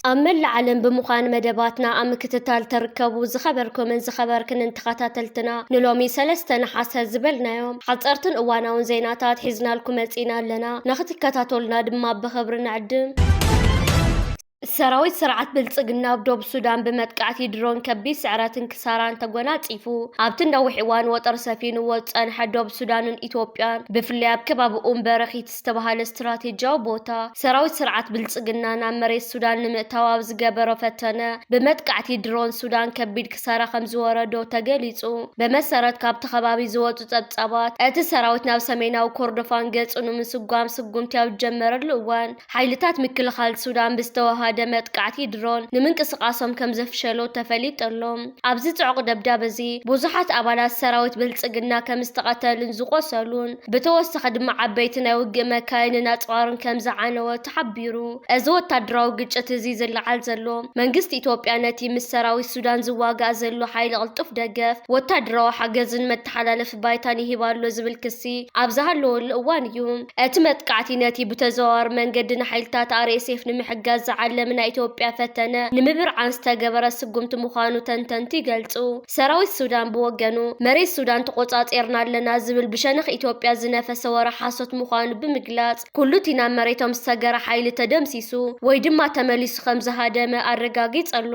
ኣብ መላእ ዓለም ብምዃን መደባትና ኣብ ምክትታል ተርከቡ ዝኸበርኩምን ዝኸበርክንን ተኸታተልትና፣ ንሎሚ ሰለስተ ነሓሰ ዝበልናዮም ሓጸርትን እዋናውን ዜናታት ሒዝናልኩም መጺና ኣለና። ንኽትከታተሉና ድማ ብኽብሪ ንዕድም። ሰራዊት ስርዓት ብልጽግና ኣብ ዶብ ሱዳን ብመጥቃዕቲ ድሮን ከቢድ ስዕረትን ክሳራን ተጎናጺፉ። ኣብቲ ነዊሕ እዋን ወጠር ሰፊንዎ ዝጸንሐ ዶብ ሱዳንን ኢትዮጵያን፣ ብፍላይ ኣብ ከባቢ ኡም በረኺት ዝተባህለ ስትራቴጂያዊ ቦታ፣ ሰራዊት ስርዓት ብልጽግና ናብ መሬት ሱዳን ንምእታው ኣብ ዝገበሮ ፈተነ፣ ብመጥቃዕቲ ድሮን ሱዳን ከቢድ ክሳራ ከም ዝወረዶ ተገሊጹ። ብመሰረት ካብቲ ከባቢ ዝወጹ ጸብጻባት፣ እቲ ሰራዊት ናብ ሰሜናዊ ኮርዶፋን ገጹ ንምስጓም ስጉምቲ ኣብ ዝጀመረሉ እዋን፣ ሓይልታት ምክልኻል ሱዳን ብዝተወሃደ መጥቃዕቲ ድሮን ንምንቅስቓሶም ከም ዘፍሸሎ ተፈሊጡ ኣሎ። ኣብዚ ጽዑቕ ደብዳብ እዚ፣ ብዙሓት ኣባላት ሰራዊት ብልጽግና ከም ዝተቐተሉን ዝቖሰሉን፣ ብተወሳኺ ድማ ዓበይቲ ናይ ውግእ መካይንን ኣጽዋርን ከም ዝዓነወ ተሓቢሩ። እዚ ወታደራዊ ግጭት እዚ ዝለዓል ዘሎ፣ መንግስቲ ኢትዮጵያ ነቲ ምስ ሰራዊት ሱዳን ዝዋጋእ ዘሎ ሓይሊ ቅልጡፍ ደገፍ፣ ወታደራዊ ሓገዝን መተሓላለፊ ባይታን ይህብ ኣሎ ዝብል ክሲ ኣብ ዝሃለወሉ እዋን እዩ። እቲ መጥቃዕቲ ነቲ ብተዘዋዋሪ መንገዲ ንሓይልታት ኣር ኤስ ኤፍ ንምሕጋዝ ዝዓለመ ናይ ኢትዮጵያ ፈተነ ንምብርዓን ዝተገበረ ስጉምቲ ምዃኑ ተንተንቲ ይገልጹ። ሰራዊት ሱዳን ብወገኑ፣ መሬት ሱዳን ተቖጻጺርና ኣለና ዝብል ብሸነኽ ኢትዮጵያ ዝነፈሰ ወረ ሓሶት ምዃኑ ብምግላጽ፣ ኩሉ እቲ ናብ መሬቶም ዝሰገረ ሓይሊ ተደምሲሱ ወይ ድማ ተመሊሱ ከም ዝሃደመ ኣረጋጊጹ ኣሎ።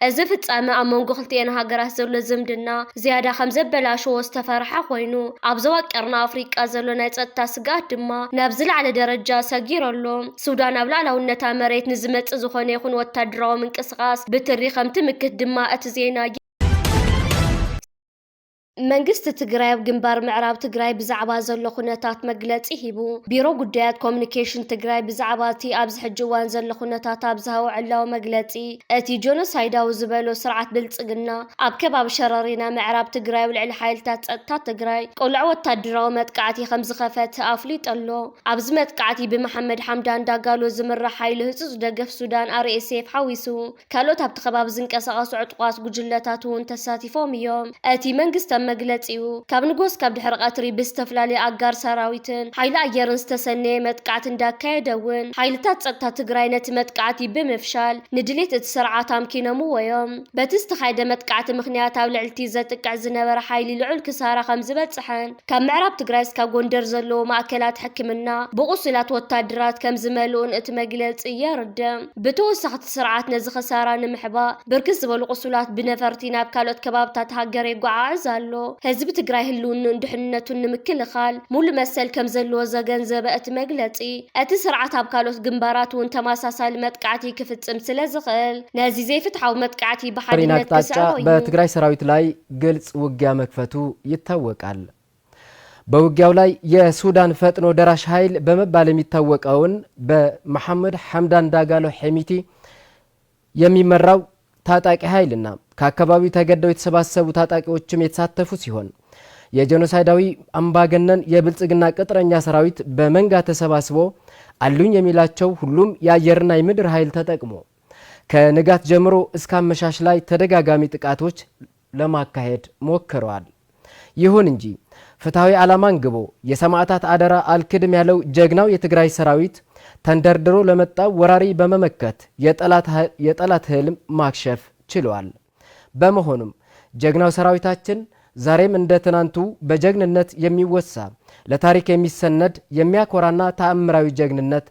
እዚ ፍጻመ ኣብ መንጎ ክልቲኤን ሃገራት ዘሎ ዝምድና ዝያዳ ከም ዘበላሸዎ ዝተፈርሐ ኮይኑ፣ ኣብ ዞባ ቀርኒ ኣፍሪቃ ዘሎ ናይ ጸጥታ ስግኣት ድማ ናብ ዝለዓለ ደረጃ ሰጊሩ ኣሎ። ሱዳን ኣብ ሉዓላውነታ መሬት ንዝመጽእ ዝኾነ ይኹን ወታደራዊ ምንቅስቓስ ብትሪ ከም ትምክት ድማ እቲ ዜና መንግስቲ ትግራይ ኣብ ግንባር ምዕራብ ትግራይ ብዛዕባ ዘሎ ኩነታት መግለጺ ሂቡ። ቢሮ ጉዳያት ኮሚኒኬሽን ትግራይ ብዛዕባ እቲ ኣብዚ ሕጂ እዋን ዘሎ ኩነታት ኣብ ዝሃቦ ዕላዊ መግለጺ፣ እቲ ጆኖሳይዳዊ ዝበሎ ስርዓት ብልጽግና ኣብ ከባቢ ሸረሪና ምዕራብ ትግራይ ኣብ ልዕሊ ሓይልታት ጸጥታ ትግራይ ቅሉዕ ወታደራዊ መጥቃዕቲ ከም ዝኸፈተ ኣፍሊጡ ኣሎ። ኣብዚ መጥቃዕቲ ብመሓመድ ሓምዳን ዳጋሎ ዝምራሕ ሓይሊ ህጹጽ ደገፍ ሱዳን ኣር ኤስ ኤፍ ሓዊሱ፣ ካልኦት ኣብቲ ከባቢ ዝንቀሳቐሱ ዕጡቓት ጉጅለታት እውን ተሳቲፎም እዮም። እቲ መንግስቲ ኣብ መግለጺኡ፣ ካብ ንጎስ ካብ ድሕሪ ቀትሪ ብዝተፈላለየ ኣጋር ሰራዊትን ሓይሊ ኣየርን ዝተሰነየ መጥቃዕቲ እንዳካየደ እውን፣ ሓይልታት ጸጥታ ትግራይ ነቲ መጥቃዕቲ ብምፍሻል ንድሌት እቲ ስርዓት ኣምኪኖምዎ እዮም። በቲ ዝተኻየደ መጥቃዕቲ ምኽንያት ኣብ ልዕሊ እቲ ዘጥቅዕ ዝነበረ ሓይሊ ልዑል ክሳራ ከም ዝበጽሐን ካብ ምዕራብ ትግራይ እስካብ ጎንደር ዘለዉ ማእከላት ሕክምና ብቑሱላት ወታደራት ከም ዝመልኡን እቲ መግለጺ የርድእ። ብተወሳኺ እቲ ስርዓት ነዚ ክሳራ ንምሕባእ ብርክት ዝበሉ ቁሱላት ብነፈርቲ ናብ ካልኦት ከባብታት ሃገር የጓዓዕዝ ኣሎ። ህዝቢ ትግራይ ህልውንኡን ድሕንነቱን ንምክልኻል ሙሉ መሰል ከም ዘለዎ ዘገንዘበ እቲ መግለጺ፣ እቲ ስርዓት ኣብ ካልኦት ግንባራት እውን ተመሳሳሊ መጥቃዕቲ ክፍጽም ስለ ዝኽእል፣ ነዚ ዘይፍትሓዊ መጥቃዕቲ ሪን ብሓድነት ኣቅጣጫ ክስዕሮ እዩ። በትግራይ ሰራዊት ላይ ግልጽ ውጊያ መክፈቱ ይታወቃል። በውጊያው ላይ የሱዳን ፈጥኖ ደራሽ ኃይል በመባል የሚታወቀውን በመሐመድ ሐምዳን ዳጋሎ ሐሚቲ የሚመራው ታጣቂ ኃይልና ከአካባቢው ተገደው የተሰባሰቡ ታጣቂዎችም የተሳተፉ ሲሆን፣ የጄኖሳይዳዊ አምባገነን የብልጽግና ቅጥረኛ ሰራዊት በመንጋ ተሰባስቦ አሉኝ የሚላቸው ሁሉም የአየርና የምድር ኃይል ተጠቅሞ ከንጋት ጀምሮ እስከ አመሻሽ ላይ ተደጋጋሚ ጥቃቶች ለማካሄድ ሞክረዋል። ይሁን እንጂ ፍትሐዊ ዓላማ አንግቦ የሰማዕታት አደራ አልክድም ያለው ጀግናው የትግራይ ሰራዊት ተንደርድሮ ለመጣው ወራሪ በመመከት የጠላት ህ-፣ የጠላት ህልም ማክሸፍ ችሏል። በመሆኑም ጀግናው ሰራዊታችን ዛሬም እንደ ትናንቱ በጀግንነት የሚወሳ፣ ለታሪክ የሚሰነድ የሚያኮራና ተአምራዊ ጀግንነት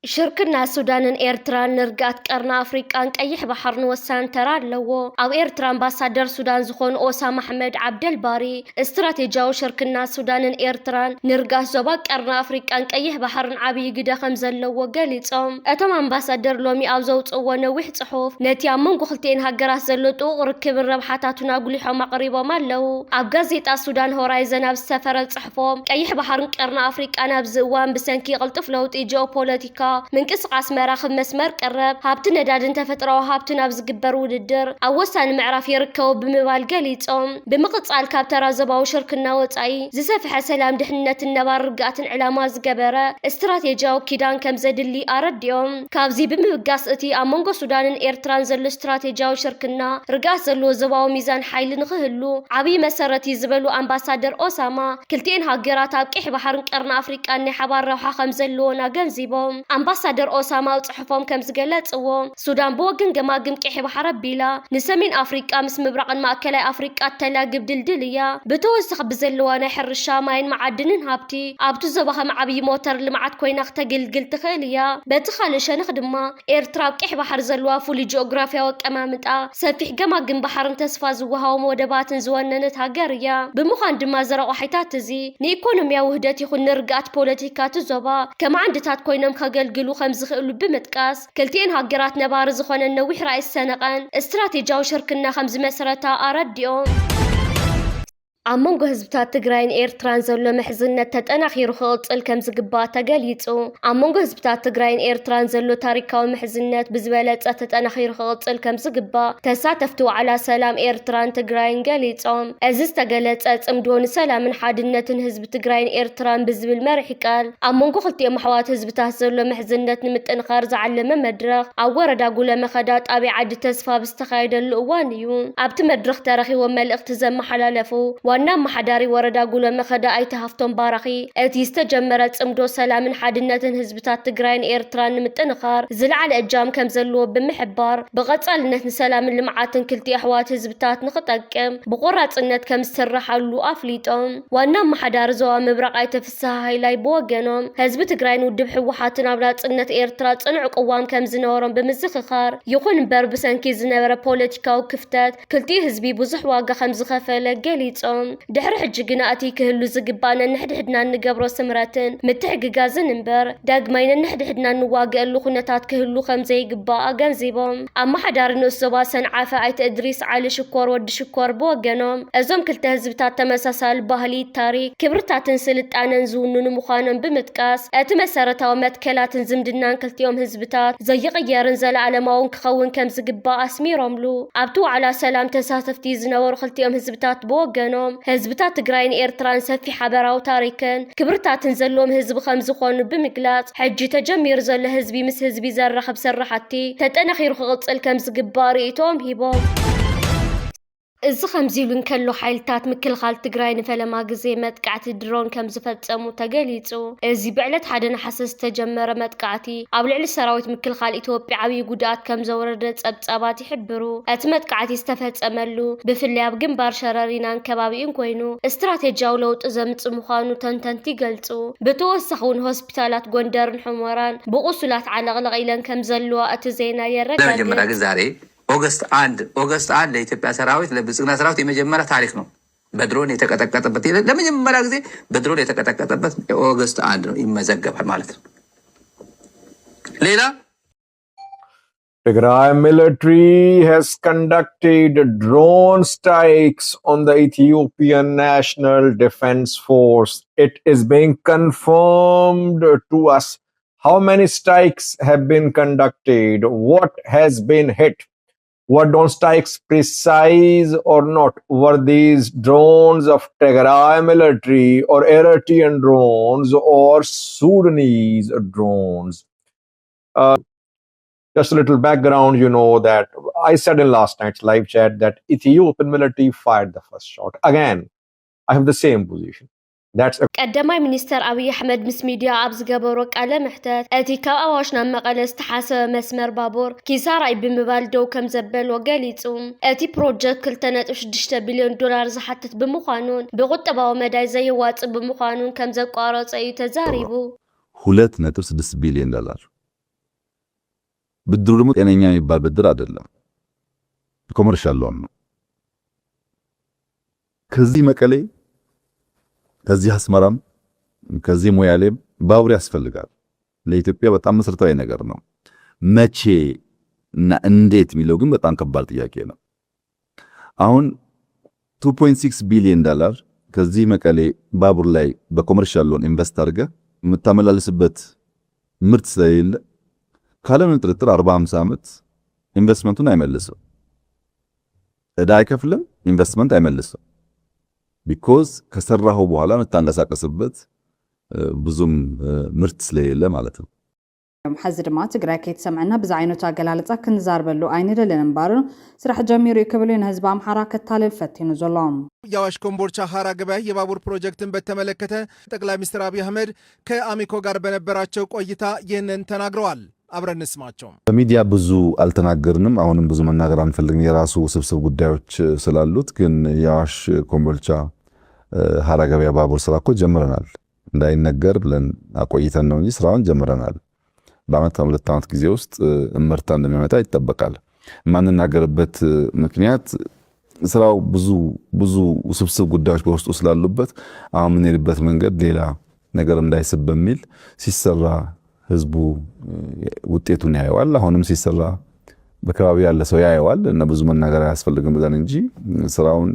ሽርክና ሱዳንን ኤርትራን ንርግኣት ቀርኒ ኣፍሪቃን ቀይሕ ባሕርን ወሳኒ ተራ ኣለዎ። ኣብ ኤርትራ ኣምባሳደር ሱዳን ዝኾኑ ኦሳማ ኣሕመድ ዓብደልባሪ፣ ስትራቴጂያዊ ሽርክና ሱዳንን ኤርትራን ንርግኣት ዞባ ቀርኒ ኣፍሪቃን ቀይሕ ባሕርን ዓብዪ ግደ ከም ዘለዎ ገሊጾም። እቶም ኣምባሳደር ሎሚ ኣብ ዘውጽእዎ ነዊሕ ጽሑፍ፣ ነቲ ኣብ መንጎ ክልቲኤን ሃገራት ዘሎ ጥቡቕ ርክብን ረብሓታቱን ኣጉሊሖም ኣቕሪቦም ኣለዉ። ኣብ ጋዜጣ ሱዳን ሆራይዘን ኣብ ዝሰፈረ ጽሑፎም፣ ቀይሕ ባሕርን ቀርኒ ኣፍሪቃን ኣብዚ እዋን ብሰንኪ ቅልጡፍ ለውጢ ጂኦፖለቲካ ምንቅስቓስ መራኽብ መስመር ቀረብ፣ ሃብቲ ነዳድን ተፈጥሮኣዊ ሃብትን ኣብ ዝግበር ውድድር ኣብ ወሳኒ ምዕራፍ ይርከቡ ብምባል ገሊጾም። ብምቕጻል፣ ካብ ተራ ዞባዊ ሽርክና ወጻኢ ዝሰፍሐ ሰላም፣ ድሕንነትን ነባር ርግኣትን ዕላማ ዝገበረ ስትራቴጂያዊ ኪዳን ከም ዘድሊ ኣረዲኦም። ካብዚ ብምብጋስ፣ እቲ ኣብ መንጎ ሱዳንን ኤርትራን ዘሎ ስትራቴጂያዊ ሽርክና ርግኣት ዘለዎ ዞባዊ ሚዛን ሓይሊ ንኽህሉ ዓብዪ መሰረት እዩ ዝበሉ ኣምባሳደር ኦሳማ፣ ክልቲኤን ሃገራት ኣብ ቀይሕ ባሕርን ቀርኒ ኣፍሪቃን ናይ ሓባር ረብሓ ከም ዘለዎን ኣገንዚቦም። ኣምባሳደር ኦሳማ ኣብ ጽሑፎም ከም ዝገለጽዎ፣ ሱዳን ብወገን ገማግም ቀይሕ ባሕሪ ኣቢላ ንሰሜን ኣፍሪቃ ምስ ምብራቕን ማእከላይ ኣፍሪቃ እተላግብ ድልድል እያ። ብተወሳኺ ብዘለዋ ናይ ሕርሻ፣ ማይን መዓድንን ሃብቲ ኣብቲ ዞባ ከም ዓብዪ ሞተር ልምዓት ኮይና ክተገልግል ትኽእል እያ። በቲ ካልእ ሸነኽ ድማ ኤርትራ ኣብ ቀይሕ ባሕሪ ዘለዋ ፍሉይ ጂኦግራፍያዊ ኣቀማምጣ፣ ሰፊሕ ገማግም ባሕርን ተስፋ ዝወሃቦም ወደባትን ዝወነነት ሃገር እያ። ብምዃን ድማ እዚ ረቋሒታት እዚ ንኢኮኖሚያዊ ውህደት ይኹን ንርግኣት ፖለቲካ እቲ ዞባ ከም ዓንድታት ኮይኖም ከገልግሉ ከም ዝኽእሉ ብምጥቃስ፣ ክልቲኤን ሃገራት ነባሪ ዝኾነን ነዊሕ ራእይ ዝሰነቐን ስትራቴጂያዊ ሽርክና ከም ዝመስረታ ኣረዲኦም። ኣብ መንጎ ህዝብታት ትግራይን ኤርትራን ዘሎ ምሕዝነት ተጠናኺሩ ክቕጽል ከም ዝግባእ ተገሊጹ። ኣብ መንጎ ህዝብታት ትግራይን ኤርትራን ዘሎ ታሪካዊ ምሕዝነት ብዝበለጸ ተጠናኺሩ ክቕጽል ከም ዝግባእ ተሳተፍቲ ዋዕላ ሰላም ኤርትራን ትግራይን ገሊጾም። እዚ ዝተገለጸ ጽምዶ ንሰላምን ሓድነትን ህዝቢ ትግራይን ኤርትራን ብዝብል መሪሕ ቃል ኣብ መንጎ ክልቲኦም ኣሕዋት ህዝብታት ዘሎ ምሕዝነት ንምጥንኻር ዝዓለመ መድረኽ ኣብ ወረዳ ጉለመኸዳ ጣብያ ዓዲ ተስፋ ብዝተኻየደሉ እዋን እዩ። ኣብቲ መድረኽ ተረኺቦም መልእኽቲ ዘመሓላለፉ ዋና ኣመሓዳሪ ወረዳ ጉለመኸዳ ኣይተ ሃፍቶም ባራኺ፣ እቲ ዝተጀመረ ጽምዶ ሰላምን ሓድነትን ህዝብታት ትግራይን ኤርትራን ንምጥንኻር ዝለዓለ እጃም ከም ዘለዎ ብምሕባር፣ ብቐጻልነት ንሰላምን ልምዓትን ክልቲኡ ኣሕዋት ህዝብታት ንኽጠቅም ብቆራጽነት ከም ዝስርሓሉ ኣፍሊጦም። ዋና ኣመሓዳሪ ዞባ ምብራቕ ኣይተ ፍስሃ ሃይላይ ብወገኖም፣ ህዝቢ ትግራይን ውድብ ህወሓትን ኣብ ናጽነት ኤርትራ ጽኑዕ ቅዋም ከም ዝነበሮም ብምዝኽኻር፣ ይኹን እምበር ብሰንኪ ዝነበረ ፖለቲካዊ ክፍተት ክልቲኡ ህዝቢ ብዙሕ ዋጋ ከም ዝኸፈለ ገሊጾም። ድሕሪ ሕጂ ግና እቲ ክህሉ ዝግባእ ነንሕድሕድና እንገብሮ ስምረትን ምትሕግጋዝን እምበር፣ ዳግማይ ነንሕድሕድና እንዋገአሉ ኩነታት ክህሉ ከም ዘይግባእ ኣገንዚቦም። ኣመሓዳሪ ንኡስ ዞባ ሰንዓፈ ኣይተ እድሪስ ዓሊ ሽኮር ወዲ ሽኮር ብወገኖም፣ እዞም ክልተ ህዝብታት ተመሳሳሊ ባህሊ፣ ታሪክ፣ ክብርታትን ስልጣነን ዝውንኑ ምዃኖም ብምጥቃስ፣ እቲ መሰረታዊ መትከላትን ዝምድናን ክልቲኦም ህዝብታት ዘይቕየርን ዘለኣለማውን ክኸውን ከም ዝግባእ ኣስሚሮምሉ። ኣብቲ ዋዕላ ሰላም ተሳተፍቲ ዝነበሩ ክልቲኦም ህዝብታት ብወገኖም፣ ህዝብታት ትግራይን ኤርትራን ሰፊሕ ሓበራዊ ታሪክን ክብርታትን ዘለዎም ህዝቢ ከም ዝኾኑ ብምግላጽ፣ ሕጂ ተጀሚሩ ዘሎ ህዝቢ ምስ ህዝቢ ዘራኽብ ስራሕቲ ተጠናኺሩ ክቕጽል ከም ዝግባእ ርእይቶኦም ሂቦም። እዚ ከምዚ ኢሉ እንከሎ፣ ሓይልታት ምክልኻል ትግራይ ንፈለማ ግዜ መጥቃዕቲ ድሮን ከም ዝፈጸሙ ተገሊጹ። እዚ ብዕለት ሓደ ነሓሰ ዝተጀመረ መጥቃዕቲ ኣብ ልዕሊ ሰራዊት ምክልኻል ኢትዮጵያ ዓብዪ ጉድኣት ከም ዘውረደ ጸብጻባት ይሕብሩ። እቲ መጥቃዕቲ ዝተፈጸመሉ ብፍላይ ኣብ ግንባር ሸረሪናን ከባቢኡን ኮይኑ፣ ስትራቴጂያዊ ለውጢ ዘምጽእ ምዃኑ ተንተንቲ ይገልጹ። ብተወሳኺ እውን ሆስፒታላት ጎንደርን ሑመራን ብቑሱላት ዓለቕለቕ ኢለን ከም ዘለዋ እቲ ዜና የረጋግጽ። ለመጀመሪያ ጊዜ ዛሬ ኦገስት አንድ ኦገስት አንድ ለኢትዮጵያ ሰራዊት ለብልጽግና ሰራዊት የመጀመሪያ ታሪክ ነው። በድሮን የተቀጠቀጠበት ለመጀመሪያ ጊዜ በድሮን የተቀጠቀጠበት ኦገስት አንድ ነው ይመዘገባል ማለት ነው። ሌላ Tigray military has conducted drone strikes on the Ethiopian National Defense Force. It is being confirmed to us how many strikes have been conducted, what has been hit, were drone strikes precise or not? Were these drones of Tigray military or Eritrean drones or Sudanese drones? Uh, just a little background, you know that I said in last night's live chat that Ethiopian military fired the first shot. Again, I have the same position. That's a ቀዳማይ ሚኒስተር ኣብይ ኣሕመድ ምስ ሚድያ ኣብ ዝገበሮ ቃለ መሕተት፣ እቲ ካብ ኣዋሽ ናብ መቐለ ዝተሓሰበ መስመር ባቡር ኪሳራ እዩ ብምባል ደው ከም ዘበሎ ገሊጹ። እቲ ፕሮጀክት ክልተ ነጥቢ ሽዱሽተ ቢልዮን ዶላር ዝሓትት ብምዃኑን ብቁጠባዊ መዳይ ዘየዋጽእ ብምዃኑን ከም ዘቋረጸ እዩ ተዛሪቡ። ሁለት ነጥብ ስድስት ቢሊዮን ዶላር ብድሩ ደግሞ ጤነኛ የሚባል ብድር አይደለም። ኮመርሻል ሎን ነው። ከዚህ መቀሌ፣ ከዚህ አስመራም፣ ከዚህ ሞያሌም ባቡር ያስፈልጋል። ለኢትዮጵያ በጣም መሰረታዊ ነገር ነው። መቼ እና እንዴት የሚለው ግን በጣም ከባድ ጥያቄ ነው። አሁን two point six billion dollar ከዚህ መቀሌ ባቡር ላይ በኮመርሻል ሎን ኢንቨስት አድርገህ የምታመላልስበት ምርት ስለሌለ ካለምንም ጥርጥር አርባ ሃምሳ ዓመት ኢንቨስትመንቱን አይመልስም። እዳ አይከፍልም፣ ኢንቨስትመንት አይመልስም። ቢኮዝ ከሰራኸው በኋላ የምታንቀሳቀስበት ብዙም ምርት ስለሌለ ማለት ነው። እዮም። ሕዚ ድማ ትግራይ ከይትሰምዐና ብዚ ዓይነቱ ኣገላልፃ ክንዛርበሉ ኣይንደልን እምባር ስራሕ ጀሚሩ እዩ ክብል እዩ ንህዝቢ ኣምሓራ ከታልል ፈቲኑ ዘሎ። የአዋሽ ኮምቦልቻ ሀራ ገበያ የባቡር ፕሮጀክትን በተመለከተ ጠቅላይ ሚኒስትር አብይ አህመድ ከአሚኮ ጋር በነበራቸው ቆይታ ይህንን ተናግረዋል። አብረን እንስማቸው። በሚዲያ ብዙ አልተናገርንም። አሁንም ብዙ መናገር አንፈልግም፣ የራሱ ውስብስብ ጉዳዮች ስላሉት። ግን የአዋሽ ኮምቦልቻ ሀራ ገበያ ባቡር ስራ እኮ ጀምረናል። እንዳይነገር ብለን አቆይተን ነው እንጂ ስራውን ጀምረናል። በአመት ሁለት ዓመት ጊዜ ውስጥ እመርታ እንደሚያመጣ ይጠበቃል። የማንናገርበት ምክንያት ስራው ብዙ ብዙ ውስብስብ ጉዳዮች በውስጡ ስላሉበት አሁን የምንሄድበት መንገድ ሌላ ነገር እንዳይስብ በሚል ሲሰራ ህዝቡ ውጤቱን ያየዋል። አሁንም ሲሰራ በአካባቢው ያለ ሰው ያየዋል እና ብዙ መናገር አያስፈልግም ብለን እንጂ ስራውን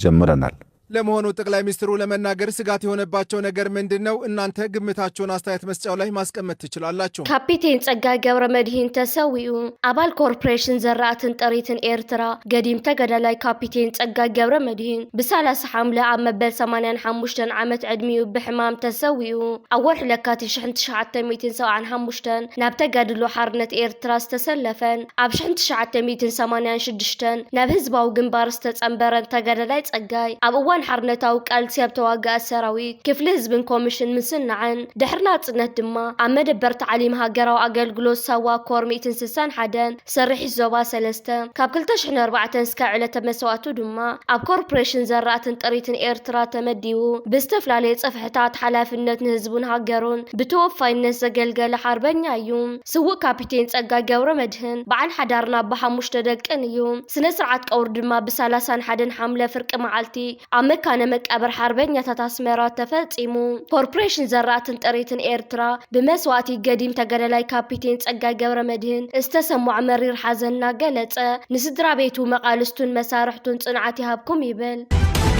ጀምረናል። ለመሆኑ ጠቅላይ ሚኒስትሩ ለመናገር ስጋት የሆነባቸው ነገር ምንድን ነው? እናንተ ግምታችሁን አስተያየት መስጫው ላይ ማስቀመጥ ትችላላችሁ። ካፒቴን ጸጋይ ገብረ መድሂን ተሰዊኡ። ኣባል ኮርፖሬሽን ዘራእትን ጥሪትን ኤርትራ ገዲም ተጋዳላይ ካፒቴን ጸጋይ ገብረ መድሂን ብ30 ሓምለ ኣብ መበል 85 ዓመት ዕድሚኡ ብሕማም ተሰዊኡ። ኣብ ወርሒ ለካቲት 1975 ናብ ተጋድሎ ሓርነት ኤርትራ ዝተሰለፈን ኣብ 1986 ናብ ህዝባዊ ግንባር ዝተጸንበረን ተጋዳላይ ጸጋይ ኣብ እዋን ሓርነታዊ ቃልሲ ኣብ ተዋጋእ ሰራዊት ክፍሊ ህዝብን ኮሚሽን ምስናዕን ድሕሪ ናጽነት ድማ ኣብ መደበር ታዕሊም ሃገራዊ ኣገልግሎት ሳዋ ኮር 161 ሰሪሒ ዞባ 3 ካብ 2004 እስካብ ዕለተ መስዋእቱ ድማ ኣብ ኮርፖሬሽን ዘራእትን ጥሪትን ኤርትራ ተመዲቡ ብዝተፈላለየ ጽፍሕታት ሓላፍነት ንህዝቡን ሃገሩን ብተወፋይነት ዘገልገለ ሓርበኛ እዩ። ስዉእ ካፒቴን ጸጋይ ገብረ መድህን በዓል ሓዳርን ኣቦ ሓሙሽተ ደቅን እዩ። ስነ ስርዓት ቀብሩ ድማ ብ31 ሓምለ ፍርቂ መዓልቲ ኣብ መካነ መቃብር ሓርበኛታት ኣስመራ ተፈጺሙ። ኮርፖሬሽን ዘራእትን ጥሪትን ኤርትራ ብመስዋእቲ ገዲም ተጋዳላይ ካፒቴን ጸጋይ ገብረ መድህን ዝተሰምዖ መሪር ሓዘን እናገለጸ ንስድራ ቤቱ፣ መቓልስቱን መሳርሕቱን ጽንዓት ይሃብኩም ይብል።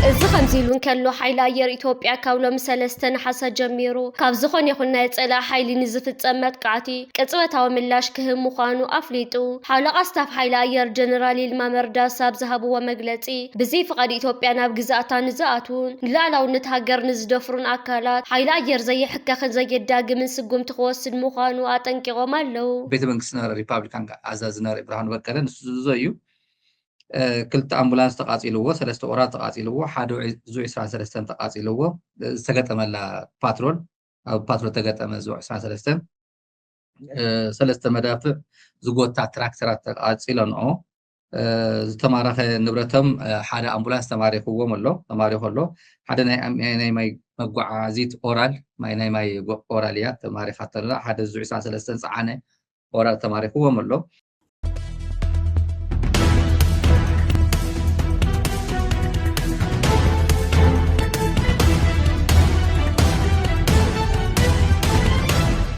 እዚ ከምዚ ኢሉ እንከሎ ሓይሊ ኣየር ኢትዮጵያ ካብ ሎሚ ሰለስተ ነሓሰ ጀሚሩ ካብ ዝኾነ ይኹን ናይ ጸላኢ ሓይሊ ንዝፍጸም መጥቃዕቲ ቅጽበታዊ ምላሽ ክህብ ምዃኑ ኣፍሊጡ። ሓለቓ ስታፍ ሓይሊ ኣየር ጀነራል ይልማ መርዳሳ ኣብ ዝሃብዎ መግለጺ፣ ብዘይ ፍቓድ ኢትዮጵያ ናብ ግዝኣታ ንዝኣትዉን ንሉዓላውነት ሃገር ንዝደፍሩን ኣካላት ሓይሊ ኣየር ዘየሕከኽን ዘየዳግምን ስጉምቲ ክወስድ ምዃኑ ኣጠንቂቖም ኣለዉ። ቤተ መንግስቲ ዝነበረ ሪፓብሊካን ኣዛዚ ዝነበረ ብርሃኑ በቀለ ንሱ ዝብዞ እዩ። ክልተ ኣምቡላንስ ተቃፂልዎ፣ ሰለስተ ኦራል ተቃፂልዎ፣ ሓደ ዙ 23 ተቃፂልዎ። ዝተገጠመላ ፓትሮል ኣብ ፓትሮል ተገጠመ ዙ 23። ሰለስተ መዳፍዕ ዝጎታ ትራክተራት ተቃፂለንኦ። ዝተማረኸ ንብረቶም ሓደ ኣምቡላንስ ተማሪኽዎም ኣሎ ተማሪኹ ኣሎ። ሓደ ናይ ማይ መጓዓዚት ኦራል ናይ ማይ ኦራል እያ ተማሪኻተላ። ሓደ ዙ 23 ፀዓነ ኦራል ተማሪኽዎም ኣሎ።